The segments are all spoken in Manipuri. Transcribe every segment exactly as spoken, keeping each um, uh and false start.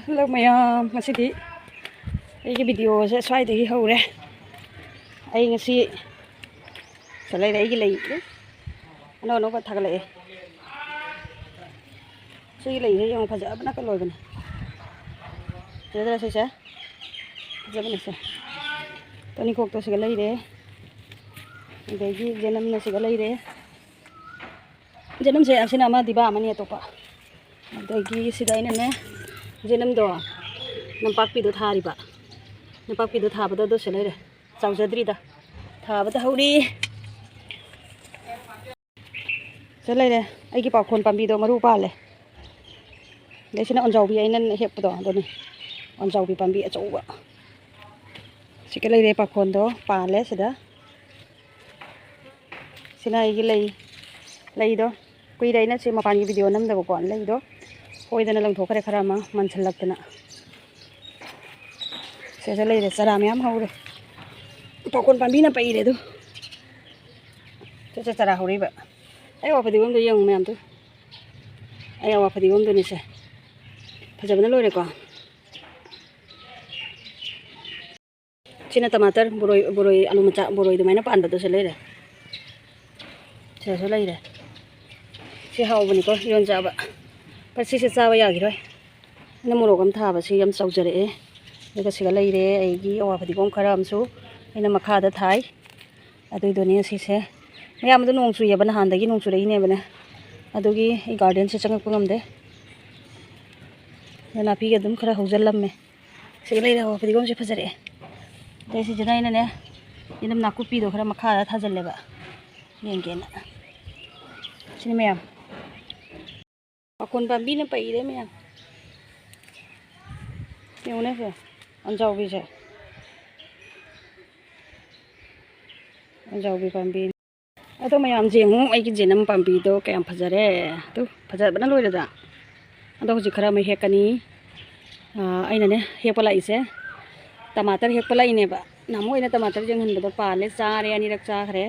ꯍꯜꯂꯣ ꯃꯌꯥꯝ, ꯉꯁꯤꯗꯤ ꯑꯩꯒꯤ ꯚꯤꯗꯤꯑꯣꯁꯦ ꯁ꯭ꯋꯥꯏꯗꯒꯤ ꯍꯧꯔꯦ꯫ ꯑꯩ ꯉꯁꯤ ꯁꯤꯗ ꯂꯩꯔꯦ, ꯑꯩꯒꯤ ꯂꯩ ꯑꯅꯧ ꯑꯅꯧꯕ ꯊꯥꯒꯠꯂꯛꯑꯦ꯫ ꯁꯤꯒꯤ ꯂꯩꯁꯦ ꯌꯦꯡꯉꯣ, ꯐꯖꯕꯅ ꯀꯜꯂꯣꯏꯕꯅꯦ꯫ ꯐꯖꯗ꯭ꯔꯥ ꯁꯤꯁꯦ? ꯐꯖꯕꯅꯦ ꯁꯦ꯫ ꯇꯣꯅꯤꯈꯣꯛꯇꯣ ꯁꯤꯒ ꯂꯩꯔꯦ꯫ ꯑꯗꯒꯤ ꯖꯦꯅꯝꯅ ꯁꯤꯒ ꯂꯩꯔꯦ꯫ ꯖꯦꯅꯝꯁꯦ ꯑꯁꯤꯅ ꯑꯃ ꯗꯤꯕꯥ ꯑꯃꯅꯤ ꯑꯇꯣꯞꯄ꯫ ꯑꯗꯒꯤ ꯁꯤꯗ ꯑꯩꯅꯅꯦ, ꯖꯦꯅꯝꯗꯣ, ꯅꯝꯄꯥꯛꯄꯤꯗꯣ ꯊꯥꯔꯤꯕ꯫ ꯅꯝꯄꯥꯛꯄꯤꯗꯣ ꯊꯥꯕꯗꯣ ꯑꯗꯨ ꯁꯤ ꯂꯩꯔꯦ꯫ ꯆꯥꯎꯖꯗ꯭ꯔꯤꯗ꯫ ꯊꯥꯕꯗ ꯍꯧꯔꯤ꯫ ꯁꯤꯗ ꯂꯩꯔꯦ꯫ ꯑꯩꯒꯤ ꯄꯥꯈꯣꯟ ꯄꯥꯝꯕꯤꯗꯣ ꯃꯔꯨ ꯄꯥꯜꯂꯦ꯫ ꯑꯗꯩ ꯁꯤꯅ ꯑꯣꯟꯖꯥꯎꯕꯤ ꯑꯩꯅ ꯍꯦꯛꯄꯗꯣ ꯑꯗꯨꯅꯤ꯫ ꯑꯣꯟꯖꯥꯎꯕꯤ ꯄꯥꯝꯕꯤ ꯑꯆꯧꯕ꯫ ꯁꯤꯒ ꯂꯩꯔꯦ ꯄꯥꯈꯣꯟꯗꯣ ꯄꯥꯜꯂꯦ ꯁꯤꯗ꯫ ꯁꯤꯅ ꯑꯩꯒꯤ ꯂꯩ, ꯂꯩꯗꯣ꯫ ꯀꯨꯏꯔꯦ ꯑꯩꯅ ꯁꯤ ꯃꯄꯥꯟꯒꯤ ꯚꯤꯗꯤꯑꯣ ꯅꯝꯗꯕꯀꯣ꯫ ꯂꯩꯗꯣ ꯐꯣꯏꯗꯅ ꯂꯪꯊꯣꯛꯈ꯭ꯔꯦ ꯈꯔ ꯑꯃ ꯃꯟꯁꯤꯜꯂꯛꯇꯅ꯫ ꯁꯤꯗ ꯂꯩꯔꯦ, ꯆꯔꯥ ꯃꯌꯥꯝ ꯍꯧꯔꯦ꯫ ꯄꯥꯈꯣꯟ ꯄꯥꯝꯕꯤꯅ ꯄꯩꯔꯦ ꯑꯗꯨ꯫ ꯁꯤꯗ ꯆꯔꯥ ꯍꯧꯔꯛꯏꯕ꯫ ꯑꯩ ꯑꯋꯥ ꯐꯗꯤꯒꯣꯝꯗꯣ ꯌꯦꯡꯉꯨ ꯃꯌꯥꯝꯗꯣ꯫ ꯑꯩ ꯑꯋꯥ ꯐꯗꯤꯒꯣꯝꯗꯨꯅꯤꯁꯦ꯫ ꯐꯖꯕꯅ ꯂꯣꯏꯔꯦꯀꯣ꯫ ꯁꯤꯅ ꯇꯃꯥꯇꯔ, ꯕꯣꯔꯣꯏ, ꯕꯣꯔꯣꯏ, ꯑꯂꯨ ꯃꯆꯥ, ꯕꯣꯔꯣꯏ ꯑꯗꯨꯃꯥꯏꯅ ꯄꯥꯟꯕꯗꯨꯁꯨ ꯂꯩꯔꯦ꯫ ꯁꯤꯗꯁꯨ ꯂꯩꯔꯦ꯫ ꯁꯤ ꯍꯥꯎꯕꯅꯤꯀꯣ, ꯏꯔꯣꯟ ꯆꯥꯕ꯫ ꯕꯠ ꯁꯤꯁꯦ ꯆꯥꯕ ꯌꯥꯈꯤꯔꯣꯏ꯫ ꯑꯩꯅ ꯃꯣꯔꯣꯛ ꯑꯃ ꯊꯥꯕꯁꯤ ꯌꯥꯝ ꯆꯥꯎꯖꯔꯛꯑꯦ꯫ ꯑꯗꯨꯒ ꯁꯤꯒ ꯂꯩꯔꯦ ꯑꯩꯒꯤ ꯑꯋꯥ ꯐꯗꯤꯒꯣꯝ ꯈꯔ ꯑꯃꯁꯨ ꯑꯩꯅ ꯃꯈꯥꯗ ꯊꯥꯏ꯫ ꯑꯗꯨꯏꯗꯨꯅꯦ ꯁꯤꯁꯦ꯫ ꯃꯌꯥꯝꯗꯣ ꯅꯣꯡ ꯆꯨꯏꯌꯦꯕ, ꯅꯍꯥꯟꯗꯒꯤ ꯅꯣꯡ ꯆꯨꯔꯛꯏꯅꯦꯕꯅꯦ꯫ ꯑꯗꯨꯒꯤ ꯑꯩ ꯒꯥꯔꯗꯦꯟꯁꯦ ꯆꯪꯉꯛꯄ ꯉꯝꯗꯦ꯫ ꯑꯗ ꯅꯥꯄꯤꯒ ꯑꯗꯨꯝ ꯈꯔ ꯍꯧꯖꯜꯂꯝꯃꯦ꯫ ꯁꯤꯒ ꯂꯩꯔꯦ, ꯍꯋꯥ ꯐꯗꯤꯒꯣꯝꯁꯦ ꯐꯖꯔꯛꯑꯦ꯫ ꯑꯗꯩ ꯁꯤꯁꯤꯅ ꯑꯩꯅꯅꯦ, ꯌꯦꯅꯝ ꯅꯥꯀꯨꯞꯄꯤꯗꯣ ꯈꯔ ꯃꯈꯥꯗ ꯊꯥꯖꯤꯜꯂꯦꯕ, ꯌꯦꯡꯒꯦꯅ꯫ ꯁꯤꯅꯤ ꯃꯌꯥꯝ꯫ ꯄꯥꯈꯣꯟ ꯄꯥꯝꯕꯤꯅ ꯄꯩꯔꯦ ꯃꯌꯥꯝ꯫ ꯌꯦꯡꯉꯨꯅꯦ ꯁꯦ, ꯑꯟꯖꯥꯎꯕꯤꯁꯦ꯫ ꯑꯟꯖꯥꯎꯕꯤ ꯄꯥꯝꯕꯤ꯫ ꯑꯗꯣ ꯃꯌꯥꯝ ꯌꯦꯡꯉꯨ, ꯑꯩꯒꯤ ꯖꯦꯅꯝ ꯄꯥꯝꯕꯤꯗꯣ ꯀꯌꯥꯝ ꯐꯖꯔꯦ꯫ ꯑꯗꯨ ꯐꯖꯕꯅ ꯂꯣꯏꯔꯦꯗ꯫ ꯑꯗꯣ ꯍꯧꯖꯤꯛ ꯈꯔ ꯑꯃ ꯍꯦꯛꯀꯅꯤ꯫ ꯑꯥ, ꯑꯩꯅꯅꯦ ꯍꯦꯛꯄ ꯂꯥꯛꯏꯁꯦ, ꯇꯃꯥꯇꯔ ꯍꯦꯛꯄ ꯂꯥꯛꯏꯅꯦꯕ꯫ ꯅꯍꯥꯟꯃꯨꯛ ꯑꯩꯅ ꯇꯃꯥꯇꯔ ꯌꯦꯡꯍꯟꯕꯗꯣ ꯄꯥꯜꯂꯦ, ꯆꯥꯔꯦ, ꯑꯅꯤꯔꯛ ꯆꯥꯈ꯭ꯔꯦ꯫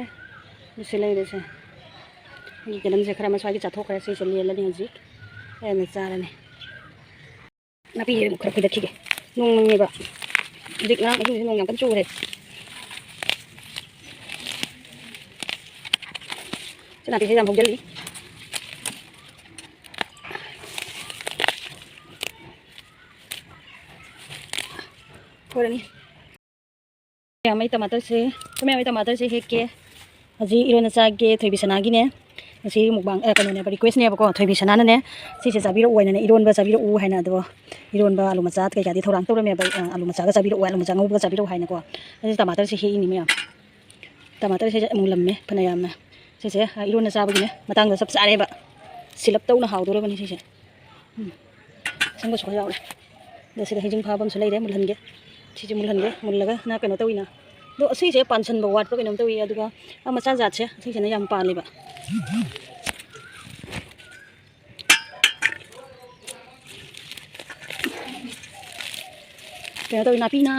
ꯑꯗꯨ ꯁꯤ ꯂꯩꯔꯦꯁꯦ꯫ ꯑꯩꯒꯤ ꯖꯦꯅꯝꯁꯦ ꯈꯔ ꯑꯃ ꯁ꯭ꯋꯥꯏꯒꯤ ꯆꯥꯊꯣꯛꯈ꯭ꯔꯦ, ꯁꯤꯁꯦ ꯂꯦꯜꯂꯅꯤ ꯍꯧꯖꯤꯛ꯫ ꯑꯩꯅ ꯆꯥꯔꯅꯤ꯫ ꯅꯥꯄꯤꯁꯦ ꯑꯃꯨꯛ ꯈꯔ ꯐꯣꯏꯗꯠꯈꯤꯒꯦ꯫ ꯅꯣꯡ ꯃꯪꯉꯦꯕ꯫ ꯍꯧꯖꯤꯛ ꯉꯔꯥꯡ ꯑꯍꯤꯡꯁꯦ ꯅꯣꯡ ꯌꯥꯝ ꯀꯟꯅ ꯆꯨꯔꯦ꯫ ꯁꯤ ꯅꯥꯄꯤꯁꯦ ꯌꯥꯝ ꯍꯧꯖꯤꯜꯂꯤ꯫ ꯐꯣꯏꯔꯅꯤ꯫ ꯃꯌꯥꯝ, ꯑꯩ ꯇꯃꯥꯇꯔꯁꯦ, ꯃꯌꯥꯝ, ꯑꯩ ꯇꯃꯥꯇꯔꯁꯦ ꯍꯦꯛꯀꯦ꯫ ꯍꯧꯖꯤꯛ ꯏꯔꯣꯟꯕ ꯆꯥꯒꯦ, ꯊꯣꯏꯕꯤ ꯁꯅꯥꯒꯤꯅꯦ꯫ ꯉꯁꯤ ꯃꯨꯛꯕꯥꯡ, ꯑ, ꯀꯩꯅꯣꯅꯦꯕ, request ꯅꯦꯕꯀꯣ꯫ ꯊꯣꯏꯕꯤ ꯁꯅꯥꯅꯅꯦ, ꯁꯤꯁꯦ ꯆꯥꯕꯤꯔꯛꯑꯣ ꯍꯥꯏꯅꯅꯦ, ꯏꯔꯣꯟꯕ ꯆꯥꯕꯤꯔꯛꯎ ꯍꯥꯏꯅ꯫ ꯑꯗꯣ ꯏꯔꯣꯟꯕ ꯑꯂꯨ ꯃꯆꯥ ꯀꯩꯀꯥꯗꯤ ꯊꯧꯔꯥꯡ ꯇꯧꯔꯝꯃꯦꯕ, ꯑ, ꯑꯂꯨ ꯃꯆꯥꯒ ꯆꯥꯕꯤꯔꯛꯑꯣ, ꯑꯂꯨ ꯃꯆꯥ ꯉꯧꯕꯒ ꯆꯥꯕꯤꯔꯛꯑꯣ ꯍꯥꯏꯅꯀꯣ꯫ ꯑꯗꯨ ꯇꯃꯥꯇꯔꯁꯦ ꯍꯦꯛꯏꯅꯤ ꯃꯌꯥꯝ꯫ ꯇꯃꯥꯇꯔꯁꯦ ꯃꯨꯜꯂꯝꯃꯦ ꯐꯅꯌꯥꯝꯅ꯫ ꯁꯤꯁꯦ, ꯑ, ꯏꯔꯣꯟꯕ ꯆꯥꯕꯒꯤꯅꯦ, ꯃꯇꯥꯡꯗ ꯆꯞ ꯆꯥꯔꯦꯕ꯫ ꯁꯤꯜꯂꯞ ꯇꯧꯅ ꯍꯥꯎꯗꯣꯔꯕꯅꯤ ꯁꯤꯁꯦ꯫ ꯎꯝ꯫ ꯑꯁꯪꯕꯁꯨ ꯈꯔ ꯌꯥꯎꯔꯦ꯫ ꯑꯗ ꯁꯤꯗ ꯍꯩꯖꯤꯡ ꯐꯥꯕ ꯑꯃꯁꯨ ꯂꯩꯔꯦ, ꯃꯨꯜꯍꯟꯒꯦ꯫ ꯁꯤꯁꯦ ꯃꯨꯜꯍꯟꯒꯦ, ꯃꯨꯜꯂꯒ ꯅ ꯀꯩꯅꯣ ꯇꯧꯋꯤꯅ꯫ ꯑꯗꯣ ꯑꯁꯤꯁꯦ ꯄꯥꯟꯁꯟꯕ ꯋꯥꯠꯄ ꯀꯩꯅꯣꯝ ꯇꯧꯋꯤ, ꯑꯗꯨꯒ ꯑ ꯃꯆꯥ ꯖꯥꯠꯁꯦ, ꯑꯁꯤꯁꯤꯅ ꯌꯥꯝ ꯄꯥꯜꯂꯦꯕ꯫ ꯀꯩꯅꯣ ꯇꯧꯋꯤ, ꯅꯥꯄꯤꯅ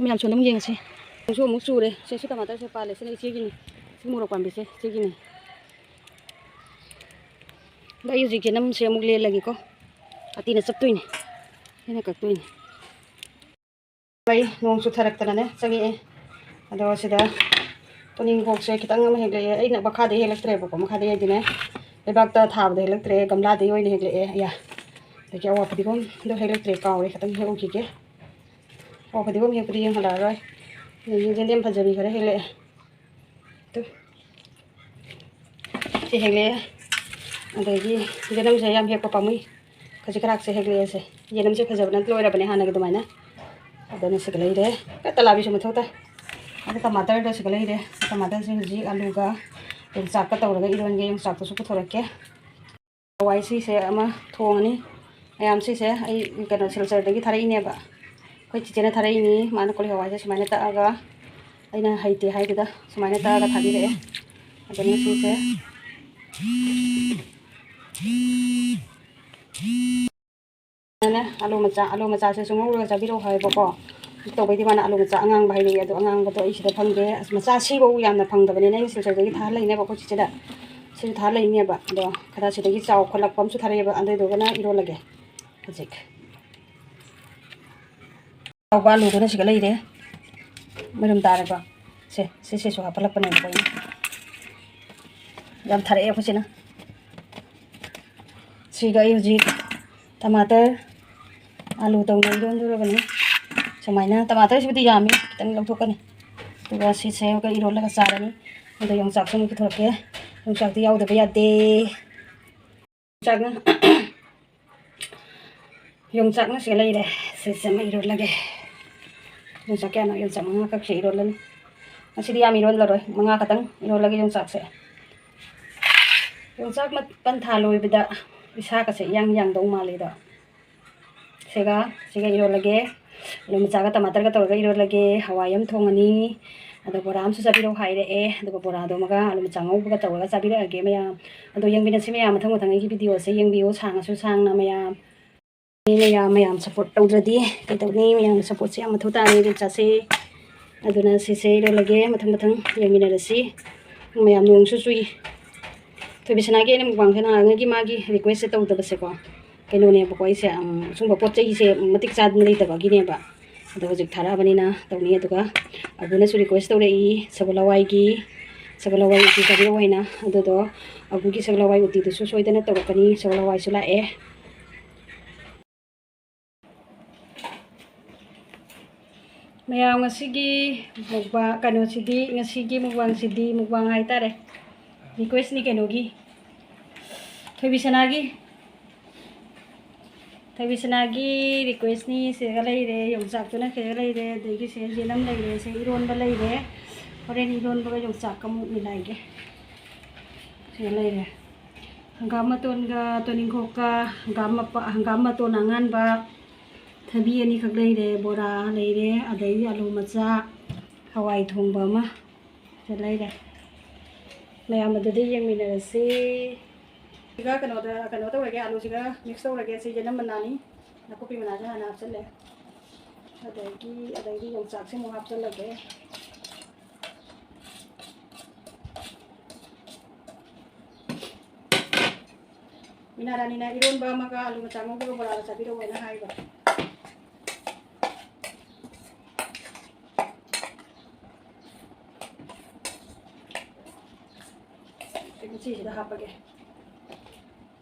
ꯃꯌꯥꯝ ꯁꯣꯝꯗ ꯑꯃꯨꯛ ꯌꯦꯡꯉꯁꯤ꯫ ꯅꯣꯡꯁꯨ ꯑꯃꯨꯛ ꯆꯨꯔꯦ꯫ ꯁꯤꯁꯨ ꯇꯃꯥꯇꯔꯁꯦ ꯄꯥꯜꯂꯦ꯫ ꯁꯤꯅ ꯏꯆꯦꯒꯤꯅꯤ꯫ ꯁꯤ ꯃꯣꯔꯣꯛ ꯄꯥꯝꯕꯤꯁꯦ ꯏꯆꯦꯒꯤꯅꯤ꯫ ꯑꯗꯣ ꯑꯩ ꯍꯧꯖꯤꯛ ꯌꯦꯅꯝꯁꯦ ꯑꯃꯨꯛ ꯂꯦꯜꯂꯒꯦꯀꯣ꯫ ꯑꯇꯤꯅ ꯆꯞꯇꯣꯏꯅꯤ꯫ ꯑꯩꯅ ꯀꯛꯇꯣꯏꯅꯤ꯫ ꯑꯩ ꯅꯣꯡ ꯆꯨꯊꯔꯛꯇꯅꯅꯦ ꯆꯪꯉꯛꯑꯦ꯫ ꯑꯗꯣ ꯁꯤꯗ ꯇꯣꯅꯤꯡꯈꯣꯛꯁꯦ ꯈꯤꯇꯪ ꯑꯃ ꯍꯦꯛꯂꯛꯑꯦ꯫ ꯑꯩꯅ ꯃꯈꯥꯗꯩ ꯍꯦꯛꯂꯛꯇ꯭ꯔꯦꯕꯀꯣ꯫ ꯃꯈꯥꯗꯩ ꯍꯥꯏꯗꯤꯅꯦ, ꯂꯩꯕꯥꯛꯇ ꯊꯥꯕꯗ ꯍꯦꯛꯂꯛꯇ꯭ꯔꯦ, ꯒꯝꯂꯥꯗꯩ ꯑꯣꯏꯅ ꯍꯦꯛꯂꯛꯑꯦ꯫ ꯑꯌꯥ꯫ ꯑꯗꯒꯤ ꯑꯋꯥ ꯐꯗꯤꯒꯣꯝꯗꯣ ꯍꯦꯛꯂꯛꯇ꯭ꯔꯦ, ꯀꯥꯎꯔꯦ꯫ ꯈꯤꯇꯪ ꯍꯦꯛꯎꯈꯤꯒꯦ꯫ ꯑꯋꯥ ꯐꯗꯤꯒꯣꯝ ꯍꯦꯛꯄꯗꯤ ꯌꯦꯡꯍꯜꯂꯛꯑꯔꯣꯏ꯫ ꯑꯗꯒꯤ ꯌꯦꯟꯗꯦꯝ ꯐꯖꯕꯤ ꯈꯔ ꯍꯦꯛꯂꯛꯑꯦ꯫ ꯇꯨ꯫ ꯁꯤ ꯍꯦꯛꯂꯛꯑꯦ꯫ ꯑꯗꯒꯤ ꯌꯦꯅꯝꯁꯦ ꯌꯥꯝ ꯍꯦꯛꯄ ꯄꯥꯝꯃꯨꯏ꯫ ꯈꯖꯤꯛ ꯈꯔꯥꯛꯁꯦ ꯍꯦꯛꯂꯛꯑꯦꯁꯦ꯫ ꯌꯦꯅꯝꯁꯦ ꯐꯖꯕꯅ ꯂꯣꯏꯔꯕꯅꯦ ꯍꯥꯟꯅꯒꯤ ꯑꯗꯨꯃꯥꯏꯅ꯫ ꯑꯗꯨꯅ ꯁꯤꯒ ꯂꯩꯔꯦ꯫ ꯀ ꯇꯂꯥꯕꯤꯁꯨ ꯃꯊꯧ ꯇꯥꯏ꯫ ꯑꯗ ꯇꯃꯥꯇꯔꯗꯣ ꯁꯤꯒ ꯂꯩꯔꯦ꯫ ꯇꯃꯥꯇꯔꯁꯦ ꯍꯧꯖꯤꯛ ꯑꯂꯨꯒ ꯌꯣꯡꯆꯥꯛꯀ ꯇꯧꯔꯒ ꯏꯔꯣꯟꯒꯦ꯫ ꯌꯣꯡꯆꯥꯛꯇꯨꯁꯨ ꯄꯨꯊꯣꯔꯛꯀꯦ꯫ ꯍꯋꯥꯏ ꯁꯤꯁꯦ ꯑꯃ ꯊꯣꯡꯉꯅꯤ꯫ ꯃꯌꯥꯝ ꯁꯤꯁꯦ ꯑꯩ ꯀꯩꯅꯣ ꯁꯤꯜꯆꯔꯗꯒꯤ ꯊꯥꯔꯛꯏꯅꯦꯕ꯫ ꯑꯩꯈꯣꯏ ꯆꯤꯆꯦꯅ ꯊꯥꯔꯛꯏꯅꯤ꯫ ꯃꯥꯅ ꯀꯣꯂꯤ ꯍꯋꯥꯏꯁꯦ ꯁꯨꯃꯥꯏꯅ ꯇꯛꯑꯒ, ꯑꯩꯅ ꯍꯩꯇꯦ ꯍꯥꯏꯗꯨꯗ ꯁꯨꯃꯥꯏꯅ ꯇꯛꯑꯒ ꯊꯥꯕꯤꯔꯛꯑꯦ꯫ ꯑꯗꯨꯅ ꯁꯤꯁꯦ ꯑꯗꯨꯅꯦ, ꯑꯂꯨ ꯃꯆꯥ, ꯑꯂꯨ ꯃꯆꯥꯁꯤꯁꯨ ꯉꯧꯔꯒ ꯆꯥꯕꯤꯔꯛꯑꯣ ꯍꯥꯏꯕꯀꯣ꯫ ꯇꯧꯕꯩꯗꯤ ꯃꯥꯅ ꯑꯂꯨ ꯃꯆꯥ ꯑꯉꯥꯡꯕ ꯍꯥꯏꯔꯛꯑꯦ, ꯑꯗꯣ ꯑꯉꯥꯡꯕꯗꯣ ꯑꯩ ꯁꯤꯗ ꯐꯪꯗꯦ꯫ ꯑꯁ, ꯃꯆꯥ ꯁꯤꯐꯧ ꯌꯥꯝꯅ ꯐꯪꯗꯕꯅꯤꯅ ꯑꯩꯅ ꯁꯤꯜꯆꯔꯗꯒꯤ ꯊꯥꯍꯜꯂꯛꯏꯅꯦꯕ ꯑꯩꯈꯣꯏ ꯆꯤꯆꯦꯗ꯫ ꯁꯤꯁꯨ ꯊꯥꯍꯜꯂꯛꯏꯅꯦꯕ꯫ ꯑꯗꯣ ꯈꯔ ꯁꯤꯗꯒꯤ ꯆꯥꯎꯈꯠꯂꯛꯄ ꯑꯃꯁꯨ ꯊꯥꯔꯛꯑꯦꯕ, ꯑꯗꯨꯗꯨꯒꯅ ꯏꯔꯣꯜꯂꯒꯦ ꯍꯧꯖꯤꯛ꯫ ꯍꯥꯎꯕ ꯑꯂꯨꯗꯨꯅ ꯁꯤꯒ ꯂꯩꯔꯦ꯫ ꯃꯔꯨꯝ ꯇꯥꯔꯦꯀꯣ꯫ ꯁꯦ, ꯁꯤꯁꯤꯁꯨ ꯍꯥꯞꯄꯠꯂꯛꯄꯅꯦꯕꯀꯣ ꯑꯩꯅ꯫ ꯌꯥꯝ ꯊꯥꯔꯛꯑꯦ ꯑꯩꯈꯣꯏ ꯁꯤꯅ꯫ ꯁꯤꯒ ꯑꯩ ꯍꯧꯖꯤꯛ ꯇꯃꯥꯇꯔ, ꯑꯂꯨ ꯇꯧꯅ ꯏꯔꯣꯟꯗꯣꯔꯕꯅꯤ꯫ ꯁꯨꯃꯥꯏꯅ ꯇꯃꯥꯇꯔꯁꯤꯕꯨꯗꯤ ꯌꯥꯝꯃꯤ, ꯈꯤꯇꯪ ꯂꯧꯊꯣꯛꯀꯅꯤ꯫ ꯑꯗꯨꯒ ꯁꯤꯁꯦ ꯑꯃꯨꯛꯀ ꯏꯔꯣꯜꯂꯒ ꯆꯥꯔꯅꯤ꯫ ꯑꯗꯣ ꯌꯣꯡꯆꯥꯛꯁꯨ ꯑꯃꯨꯛ ꯄꯨꯊꯣꯔꯛꯀꯦ꯫ ꯌꯣꯡꯆꯥꯛꯇꯤ ꯌꯥꯎꯗꯕ ꯌꯥꯗꯦ꯫ ꯌꯣꯡꯆꯥꯛꯅ, ꯌꯣꯡꯆꯥꯛꯅ ꯁꯤꯒ ꯂꯩꯔꯦ꯫ ꯁꯤꯁꯦ ꯑꯃ ꯏꯔꯣꯜꯂꯒꯦ꯫ ꯌꯣꯡꯆꯥꯛ ꯀꯌꯥꯅꯣ? ꯌꯣꯡꯆꯥꯛ ꯃꯉꯥ ꯈꯛꯁꯦ ꯏꯔꯣꯜꯂꯅꯤ꯫ ꯉꯁꯤꯗꯤ ꯌꯥꯝ ꯏꯔꯣꯜꯂꯔꯣꯏ, ꯃꯉꯥ ꯈꯛꯇꯪ ꯏꯔꯣꯜꯂꯒꯦ ꯌꯣꯡꯆꯥꯛꯁꯦ꯫ ꯌꯣꯡꯆꯥꯛ ꯃꯠ-, ꯄꯟꯊꯥ ꯂꯣꯏꯕꯗ ꯏꯁꯥꯒꯁꯦ ꯏꯌꯥꯡ ꯌꯥꯡꯗꯧ ꯃꯥꯜꯂꯦꯗꯣ꯫ ꯁꯤꯒ, ꯁꯤꯒ ꯏꯔꯣꯜꯂꯒꯦ꯫ ꯑꯂꯨ ꯃꯆꯥꯒ ꯇꯃꯥꯇꯔꯒ ꯇꯧꯔꯒ ꯏꯔꯣꯜꯂꯒꯦ꯫ ꯍꯋꯥꯏ ꯑꯃ ꯊꯣꯡꯉꯅꯤ꯫ ꯑꯗꯣ ꯕꯣꯔꯥ ꯑꯃꯁꯨ ꯆꯥꯕꯤꯔꯛꯑꯣ ꯍꯥꯏꯔꯛꯑꯦ꯫ ꯑꯗꯨꯒ ꯕꯣꯔꯥꯗꯨꯃꯒ ꯑꯂꯨ ꯃꯆꯥ ꯉꯧꯕꯒ ꯇꯧꯔꯒ ꯆꯥꯕꯤꯔꯛꯑꯒꯦ ꯃꯌꯥꯝ꯫ ꯑꯗꯣ ꯌꯦꯡꯃꯤꯟꯅꯁꯤ ꯃꯌꯥꯝ, ꯃꯊꯪ ꯃꯊꯪ ꯑꯩꯒꯤ ꯚꯤꯗꯤꯑꯣꯁꯦ ꯌꯦꯡꯕꯤꯌꯨ, ꯁꯥꯡꯉꯁꯨ ꯁꯥꯡꯅ ꯃꯌꯥꯝ꯫ ꯃꯌꯥꯝ, ꯃꯌꯥꯝ ꯁꯞꯄꯣꯔꯠ ꯇꯧꯗ꯭ꯔꯗꯤ ꯀꯩꯗꯧꯅꯤ? ꯃꯌꯥꯝꯒꯤ ꯁꯞꯄꯣꯔꯠꯁꯦ ꯌꯥꯝ ꯃꯊꯧ ꯇꯥꯔꯦ ꯏꯕꯦꯝꯆꯥꯁꯦ꯫ ꯑꯗꯨꯅ ꯁꯤꯁꯦ ꯏꯔꯣꯜꯂꯒꯦ, ꯃꯊꯪ ꯃꯊꯪ ꯌꯦꯡꯃꯤꯟꯅꯔꯁꯤ꯫ ꯃꯌꯥꯝ ꯅꯣꯡꯁꯨ ꯆꯨꯏ꯫ ꯊꯣꯏꯕꯤꯁꯅꯥꯒꯤ ꯑꯩꯅ ꯃꯨꯛꯕꯥꯡꯁꯦ ꯅꯍꯥꯟꯉꯩꯒꯤ ꯃꯥꯒꯤ ꯔꯤꯀ꯭ꯋꯦꯁꯁꯦ ꯇꯧꯗꯕꯁꯦꯀꯣ, ꯀꯩꯅꯣꯅꯦꯕꯀꯣ, ꯑꯩꯁꯦ, ꯎꯝ, ꯁꯨꯝꯕ ꯄꯣꯠ ꯆꯩꯁꯦ ꯃꯇꯤꯛ ꯆꯥꯗꯅ ꯂꯩꯇꯕꯒꯤꯅꯦꯕ꯫ ꯑꯗꯣ ꯍꯧꯖꯤꯛ ꯊꯥꯔꯛꯑꯕꯅꯤꯅ ꯇꯧꯅꯤ꯫ ꯑꯗꯨꯒ ꯑꯕꯨꯅꯁꯨ ꯔꯤꯀ꯭ꯋꯦꯁ ꯇꯧꯔꯛꯏ, ꯁꯒꯣꯜ ꯍꯋꯥꯏꯒꯤ, ꯁꯒꯣꯜ ꯍꯋꯥꯏ ꯎꯇꯤ ꯆꯥꯕꯤꯔꯛꯑꯣ ꯍꯥꯏꯅ꯫ ꯑꯗꯨꯗꯣ ꯑꯕꯨꯒꯤ ꯁꯒꯣꯜ ꯍꯋꯥꯏ ꯎꯇꯤꯗꯨꯁꯨ ꯁꯣꯏꯗꯅ ꯇꯧꯔꯛꯀꯅꯤ꯫ ꯁꯒꯣꯜ ꯍꯋꯥꯏꯁꯨ ꯂꯥꯛꯑꯦ꯫ ꯃꯌꯥꯝ, ꯉꯁꯤꯒꯤ ꯃꯨꯛꯕꯥ-, ꯀꯩꯅꯣꯁꯤꯗꯤ, ꯉꯁꯤꯒꯤ ꯃꯨꯛꯕꯥꯡꯁꯤꯗꯤ, ꯃꯨꯛꯕꯥꯡ ꯍꯥꯏꯇꯥꯔꯦ, ꯔꯤꯀ꯭ꯋꯦꯁꯅꯤ ꯀꯩꯅꯣꯒꯤ, ꯊꯣꯏꯕꯤꯁꯅꯥꯒꯤ, ꯊꯣꯏꯕꯤꯁꯅꯥꯒꯤ ꯔꯤꯀ꯭ꯋꯦꯁꯅꯤ꯫ ꯁꯤꯒ ꯂꯩꯔꯦ, ꯌꯣꯡꯆꯥꯛꯇꯨꯅ ꯁꯤꯒ ꯂꯩꯔꯦ, ꯑꯗꯒꯤ ꯁꯦ ꯌꯦꯅꯝ ꯂꯩꯔꯦ, ꯁꯦ ꯏꯔꯣꯟꯕ ꯂꯩꯔꯦ꯫ ꯍꯣꯔꯦꯟ ꯏꯔꯣꯟꯕꯒ ꯌꯣꯡꯆꯥꯛꯀ ꯑꯃꯨꯛ ꯃꯤꯂꯥꯏꯒꯦ꯫ ꯁꯤꯒ ꯂꯩꯔꯦ꯫ ꯍꯪꯒꯥꯝ ꯃꯇꯣꯟꯒ ꯇꯣꯅꯤꯡꯈꯣꯛꯀ, ꯍꯪꯒꯥꯝ ꯃꯄ-, ꯍꯪꯒꯥꯝ ꯃꯇꯣꯟ ꯑꯉꯥꯟꯕ, ꯊꯕꯤ ꯑꯅꯤꯈꯛ ꯂꯩꯔꯦ, ꯕꯣꯔꯥ ꯂꯩꯔꯦ, ꯑꯗꯩ ꯑꯂꯨ ꯃꯆꯥ, ꯍꯋꯥꯏ ꯊꯣꯡꯕ ꯑꯃ ꯁꯤꯗ ꯂꯩꯔꯦ꯫ ꯃꯌꯥꯝ ꯑꯗꯨꯗꯤ ꯌꯦꯡꯃꯤꯟꯅꯔꯁꯤ꯫ ꯁꯤꯒ ꯀꯩꯅꯣꯗ, ꯀꯩꯅꯣ ꯇꯧꯔꯒꯦ, ꯑꯂꯨꯁꯤꯒ ꯃꯤꯛꯁ ꯇꯧꯔꯒꯦ꯫ ꯁꯤ ꯌꯦꯅꯝ ꯃꯅꯥꯅꯤ, ꯅꯥꯀꯨꯞꯄꯤ ꯃꯅꯥꯁꯦ ꯍꯥꯟꯅ ꯍꯥꯞꯆꯤꯜꯂꯦ꯫ ꯑꯗꯒꯤ, ꯑꯗꯩꯗꯤ ꯌꯣꯡꯆꯥꯛꯁꯦ ꯑꯃꯨꯛ ꯍꯥꯞꯆꯤꯜꯂꯒꯦ꯫ ꯃꯤꯅꯥ ꯔꯥꯅꯤꯅ ꯏꯔꯣꯟꯕ ꯑꯃꯒ ꯑꯂꯨ ꯃꯆꯥ ꯉꯧꯕꯒ ꯕꯣꯔꯥꯒ ꯆꯥꯕꯤꯔꯛꯑꯣꯅ ꯍꯥꯏꯕ꯫ ꯁꯤꯁꯤꯗ ꯍꯥꯞꯄꯒꯦ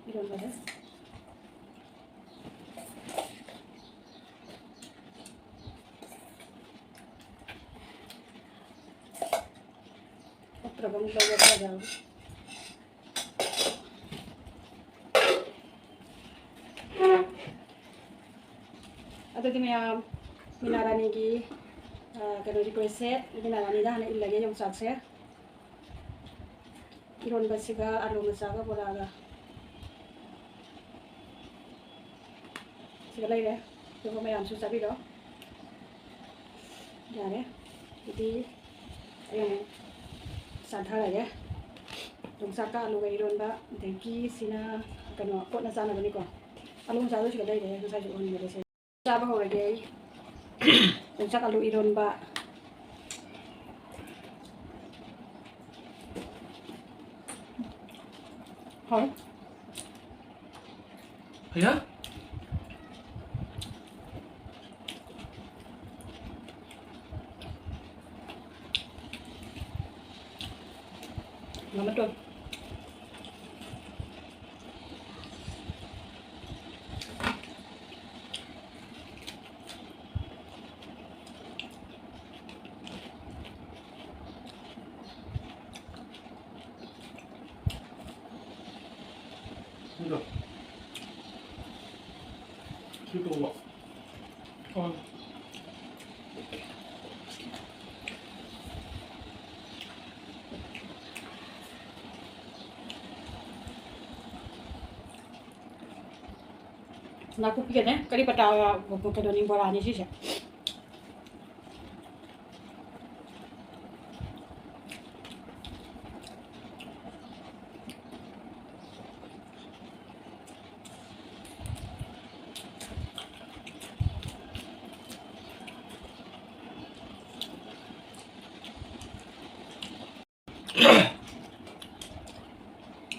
ꯏꯔꯣꯟꯕꯁꯦ꯫ ꯑꯣꯠꯇ꯭ꯔꯕ ꯑꯃꯨꯛ ꯂꯧꯔꯒ ꯐꯖꯕ꯫ ꯑꯗꯨꯗꯤ ꯃꯌꯥꯝ, ꯃꯤꯅꯥ ꯔꯥꯅꯤꯒꯤ, ꯑ, ꯀꯩꯅꯣ, request ꯁꯦ ꯃꯤꯅꯥ ꯔꯥꯅꯤꯗ ꯍꯥꯟꯅ ꯏꯜꯂꯒꯦ, ꯌꯣꯡꯆꯥꯛꯁꯦ꯫ ꯏꯔꯣꯟꯕꯁꯤꯒ ꯑꯂꯨ ꯃꯆꯥꯒ ꯕꯣꯔꯥꯒ꯫ ꯁꯤꯒ ꯂꯩꯔꯦ꯫ ꯑꯗꯨꯒ ꯃꯌꯥꯝꯁꯨ ꯆꯥꯕꯤꯔꯣ꯫ ꯌꯥꯔꯦ꯫ ꯑꯗꯨꯗꯤ ꯑꯩ ꯑꯃꯨꯛ ꯆꯥꯊꯔꯒꯦ꯫ ꯌꯣꯡꯆꯥꯛꯀ ꯑꯂꯨꯒ ꯏꯔꯣꯟꯕ, ꯑꯗꯒꯤ ꯁꯤꯅ ꯀꯩꯅꯣ, ꯀꯣꯠꯅ ꯆꯥꯅꯕꯅꯤꯀꯣ꯫ ꯑꯂꯨ ꯃꯆꯥꯗꯣ ꯁꯤꯒ ꯂꯩꯔꯦ, ꯉꯁꯥꯏꯁꯨ ꯎꯍꯟꯕꯗ ꯁꯦ꯫ ꯆꯥꯕ ꯍꯧꯔꯒꯦ ꯑꯩ꯫ ꯌꯣꯡꯆꯥꯛ ꯑꯂꯨ ꯏꯔꯣꯟꯕ꯫ ꯍꯥꯎ꯫ ꯑꯌꯥ꯫ ꯃꯃꯥ ꯇꯣꯟ꯫ ꯁꯤ ꯇꯧꯕ꯫ ꯑꯣ꯫ ꯅꯥꯀꯨꯞꯄꯤꯒꯅꯦ ꯀꯔꯤ ꯄꯇꯥ, ꯀꯩꯅꯣꯅꯤ, ꯕꯣꯔꯥꯅꯤ ꯁꯤꯁꯦ꯫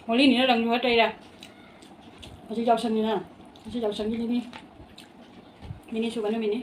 ꯍꯣꯂꯤꯅꯤꯅ ꯔꯪꯁꯨ ꯈꯔ ꯇꯩꯔꯦ꯫ ꯉꯁꯤ ꯌꯥꯎꯁꯪꯅꯤꯅ, ꯉꯁꯤ ꯌꯥꯎꯁꯪꯒꯤ ꯅꯤꯅꯤ, ꯅꯤꯅꯤ ꯁꯨꯕ ꯅꯨꯃꯤꯠꯅꯤ꯫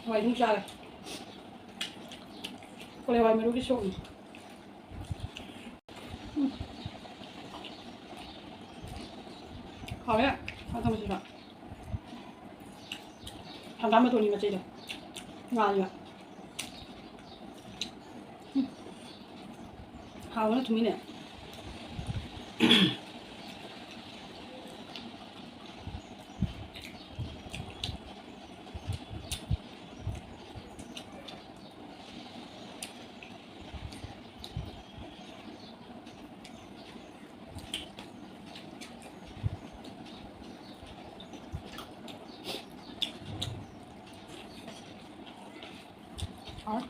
ꯍꯋꯥꯏ ꯑꯗꯨꯝ ꯆꯥꯔꯦ꯫ ꯀꯣꯂꯤ ꯍꯋꯥꯏ ꯃꯔꯨꯒꯤ ꯁꯣꯛꯅꯤ꯫ ꯎꯝ꯫ ꯍꯥꯎꯔꯦ꯫ ꯁꯥ ꯊꯣꯡꯕꯁꯤꯗ꯫ ꯍꯪꯒꯥꯝ ꯃꯇꯣꯟꯒꯤ ꯃꯆꯩꯗꯣ꯫ ꯉꯥꯜꯂꯤꯕ꯫ ꯎꯝ꯫ ꯍꯥꯎꯕꯅ ꯊꯨꯝꯃꯤꯅꯦ꯫ ꯍꯥꯎꯋꯦ꯫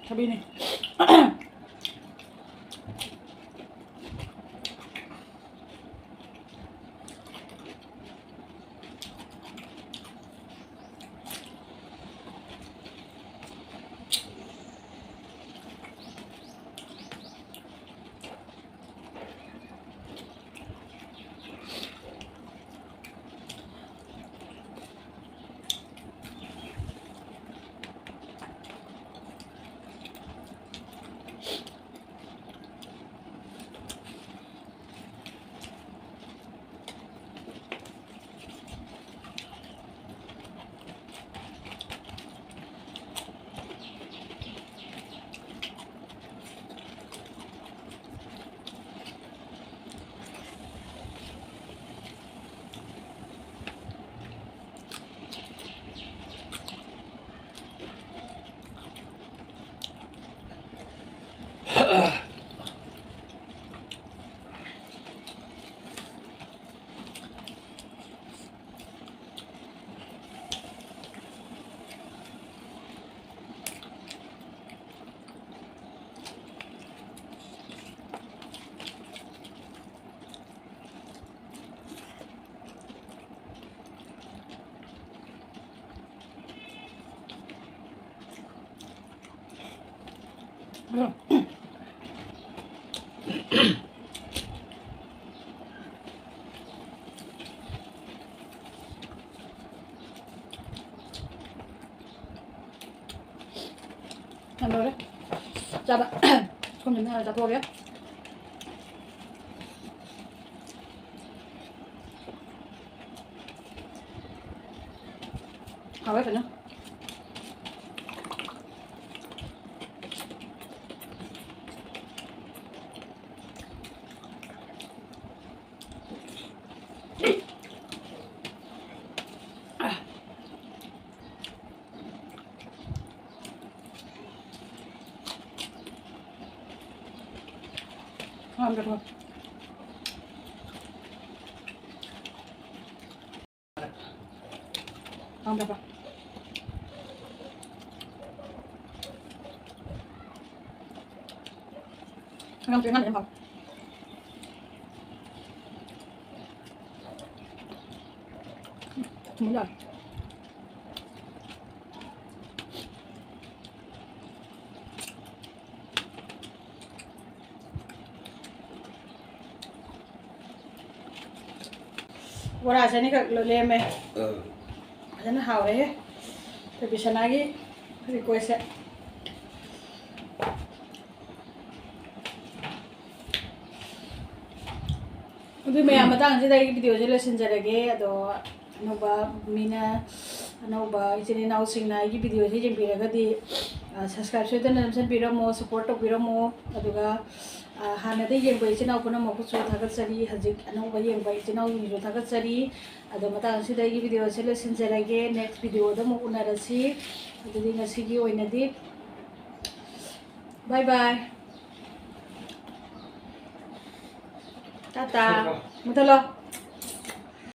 ꯊꯕꯤꯅꯤ꯫ ꯌꯥꯝ ꯂꯣꯏꯔꯦ ꯆꯥꯕ꯫ ꯁꯣꯝꯗꯅ ꯍꯥꯟꯅ ꯆꯥꯊꯣꯛꯑꯒꯦ꯫ ꯍꯥꯎꯋꯦ ꯐꯖꯅ꯫ ꯉꯥꯡꯗ꯭ꯔꯣ? ꯉꯥꯡꯗ꯭ꯔꯕ? ꯌꯥꯝ ꯄꯦꯟꯍꯜꯂꯦ ꯌꯥꯝ ꯍꯥꯎ꯫ ꯊꯨꯝ ꯌꯥꯛꯑꯦ꯫ ꯕꯣꯔꯥꯁꯦ ꯑꯅꯤꯈꯛ ꯂꯣ-, ꯂꯦꯝꯃꯦ꯫ ꯐꯖꯅ ꯍꯥꯎꯔꯦꯍꯦ꯫ ꯑꯩꯈꯣꯏ ꯕꯤꯁꯅꯥꯒꯤ request ꯁꯦ꯫ ꯑꯗꯨ ꯃꯌꯥꯝ, ꯃꯇꯥꯡꯁꯤꯗ ꯑꯩꯒꯤ video ꯁꯦ ꯂꯣꯏꯁꯤꯟꯖꯔꯒꯦ꯫ ꯑꯗꯣ ꯑꯅꯧꯕ ꯃꯤꯅ, ꯑꯅꯧꯕ ꯏꯆꯤꯟ ꯏꯅꯥꯎꯁꯤꯡꯅ ꯑꯩꯒꯤ video ꯁꯦ ꯌꯦꯡꯕꯤꯔꯒꯗꯤ, ꯑ, subscribe ꯁꯣꯏꯗꯅ ꯅꯝꯁꯤꯟꯕꯤꯔꯝꯃꯣ, support ꯇꯧꯕꯤꯔꯝꯃꯣ꯫ ꯑꯗꯨꯒ, ꯑ, ꯍꯥꯟꯅꯗꯒꯤ ꯌꯦꯡꯕ ꯏꯆꯤꯟ ꯏꯅꯥꯎ ꯄꯨꯝꯅꯃꯛꯄꯨꯁꯨ ꯊꯥꯒꯠꯆꯔꯤ꯫ ꯍꯧꯖꯤꯛ ꯑꯅꯧꯕ ꯌꯦꯡꯕ ꯏꯆꯤꯟ ꯏꯅꯥꯎꯁꯤꯡꯁꯨ ꯊꯥꯒꯠꯆꯔꯤ꯫ ꯑꯗꯣ ꯃꯇꯥꯡ ꯑꯁꯤꯗ ꯑꯩꯒꯤ video ꯁꯦ ꯂꯣꯏꯁꯤꯟꯖꯔꯒꯦ꯫ Next video ꯗ ꯑꯃꯨꯛ ꯎꯅꯔꯁꯤ꯫ ꯑꯗꯨꯗꯤ ꯉꯁꯤꯒꯤ ꯑꯣꯏꯅꯗꯤ bye bye꯫ ꯇꯥꯇꯥ꯫ ꯃꯨꯊꯠꯂꯣ꯫